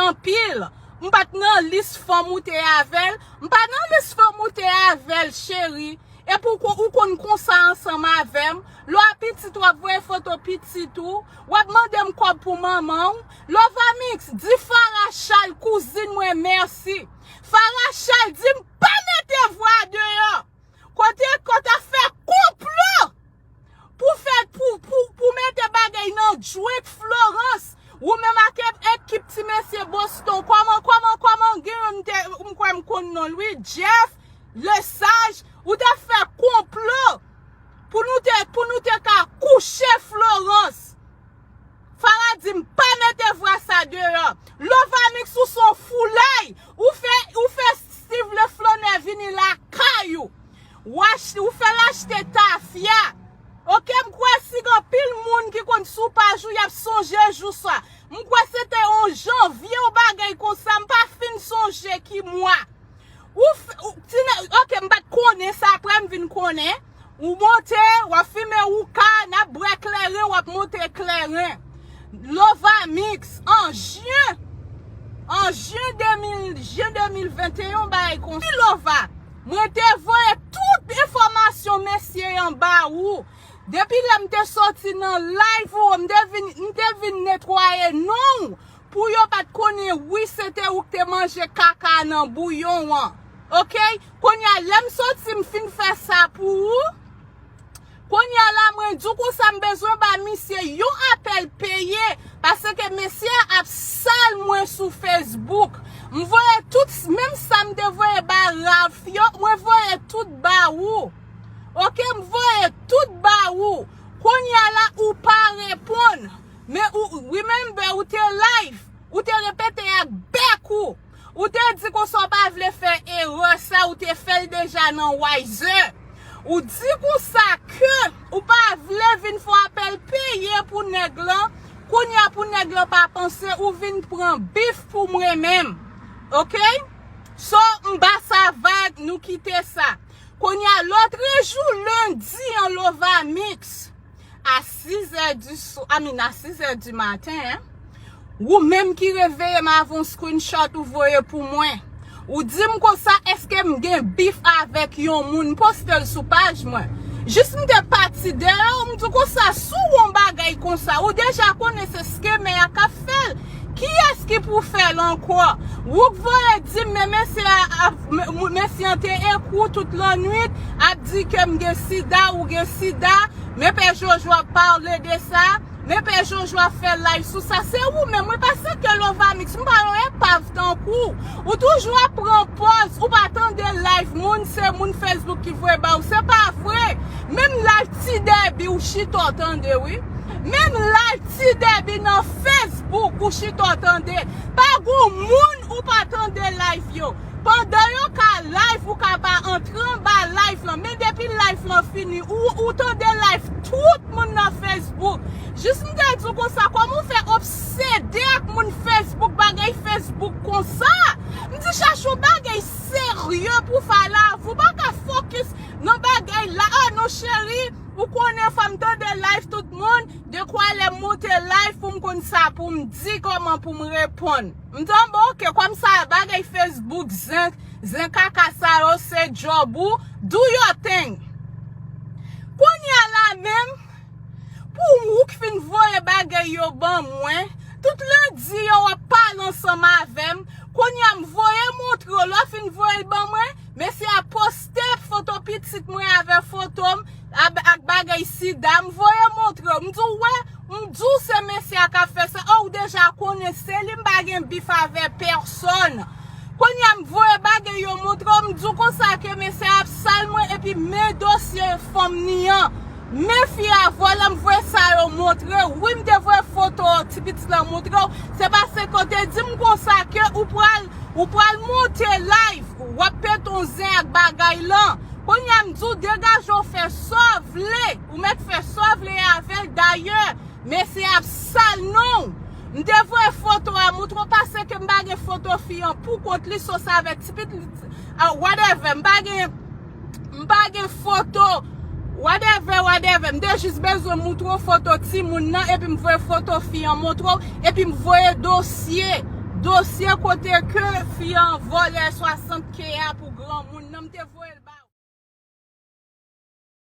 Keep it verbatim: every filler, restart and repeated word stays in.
Anpil. M pa t nan lis fanm ou te avè l. M pa nan lis fanm ou te avè l, cheri. Epi ou, ou konn konsa ansanm avè m. Lè w pitit, w ap voye foto pitit ou. W ap mande m kòb pou manman w. Lovamix, di Farah Charles, kouzin mwen, mèsi. Farah Charles di m pa mete vwa deyò. Kote, kote ap fè konplo pou fè, pou, pou, pou mete bagay nan djwik Florence. Ou menm ak e-, ekip ti mesye Boston. Kòman, kòman, kòman gen yon m te, m kwè m konn non l, wi. Jeff, Lesage, ou te fè konplo pou nou te, pou nou te ka kouche Florence. Farah di m pa mete vwa sa deyò. Lovamix, ou se yon foulay. Ou fè, ou fè Steeve Leflonè vini lakay ou. Ou ach-, ou fè l achte tafya. Oke, m kwè si gen anpil moun ki konn sou paj ou, y ap sonje jou sa. M kwè se te yon janvye, yon bagay konsa, m pa fin sonje ki mwa. Ou f-, ou, ti nè-, oke, m pa t konnen sa, apre m vin konnen. Ou monte, w ap fimen houka, n ap bwè kleren, w ap monte kleren. Lovamix, an jen, an jen de mil, jen de mil venteyen, bagay konsa. Lova, mwen te voye tout enfòmasyon mesye an ba ou. Depi lè m te soti nan live ou, m te vin, m te vin netwaye non w. Pou yo pa t konnen, wi, se te ou k te manje kaka nan bouyon an. Oke? Kounye a, lè m soti, m fin fè sa pou ou. Kounye a la, mwen di w konsa, m bezwen ba misye yon apèl peye, paske mesye a ap sal mwen sou Facebook. M voye tout, menm sa m te voye ba Ralph yo, mwen voye tout ba ou. Oke, m voye tout ba ou. Kounye a la, ou pa reponn. Men ou, remember, ou te live. Ou te repete ak bèk ou. Ou te di konsa w pa vle fè erè sa, ou te fè l deja nan Wiser. Ou di konsa ke ou pa vle vin fè apèl peye pou nèg lan. Kounye a pou nèg lan pa panse, ou vin pran bif pou mwen menm. Oke? So, m ba sa vag, nou kite sa. Kounye a, lòtrejou, lendi an, Lovamix, a sizè di swa, I mean, a sizè di maten, en, ou menm ki reveye m avè yon screenshot ou voye pou mwen. Ou di m konsa, èske m gen bif avèk yon moun? M poste l sou paj mwen. Jis m te pati dèyè w, m di w konsa, si w wè yon bagay konsa, ou deja konnen se scammer a k ap fè l. Kiyès ki pou fè l ankò? Ou k voye di m, men mesye a, a, m-, m-, mesye an te ekri w tout lannwit, ap di ke m gen sida, ou gen sida, men Pè Jojo ap pale de sa, men Pè Jojo ap fè live sou sa. Se ou menm, wi, paske Lovamix, m pa yon epav tankou w. Ou toujou ap pran pòz, ou pa tande live moun, se moun Facebook ki voye ba ou. Se pa vre. Menm live Ti Dèbi, ou chita w tande, wi. Menm live Ti Dèbi nan Facebook, ou chita w tande. Pa gon moun ou pa tande live yo. Pandan yo ka live, ou ka pa antre anba live lan. Men depi live lan fini, ou, ou tande live tout moun nan Facebook. Jis m te di w konsa, kòman w fè obsede ak moun Facebook, bagay Facebook konsa? M di chache yon bagay serye pou fè la. Ou pa ka fokis nan bagay la. Ah non, cheri, ou konnen fò m tande live tout moun. Dekwa lè m monte live pou m konn sa pou m di, kòman pou m reponn. M di, bon, oke, kòm sa, bagay Facebook, zen, zen kaka sa yo, se djòb ou, do your thing. Kounye a la menm, pou ou k fin voye bagay yo ban mwen, tout lendi yo w ap pale ansanm avè m, kounye a m voye montre w, lè w fin voye l ban mwen, mesye a poste foto pitit mwen avè foto m, ak, ak bagay sida, m voye montre w. M di w, wè, m di w se mesye a k ap fè sa. Oh, ou deja konnen se li, m pa gen bif avè pèsonn. Kounye a m voye bagay yo montre w, m di w konsa ke mesye a ap sal mwen epi men dosye fanm ni an. Men fi a vòlè, m voye sa yo montre w. Wi, m te voye foto ti pitit lan montre w. Se paske w te di m konsa ke ou pral, ou pral monte live, w ap pete yon zen ak bagay lan. Kounye a m di w degaje w fè sa w vle. Ou mèt fè sa w vle avè l. Dayè, mesye ap sal non w. M te voye foto a montre w paske m pa gen foto fi an pou kont li, so sa avèk ti pitit, ah, whatever. M pa gen, m pa gen foto, whatever, whatever. M te jis bezwen montre w foto timoun nan, epi m voye foto fi an montre w, epi m voye dosye, Dosye kote ke fi an vòlè swasant K a pou granmoun nan, m te voye l ba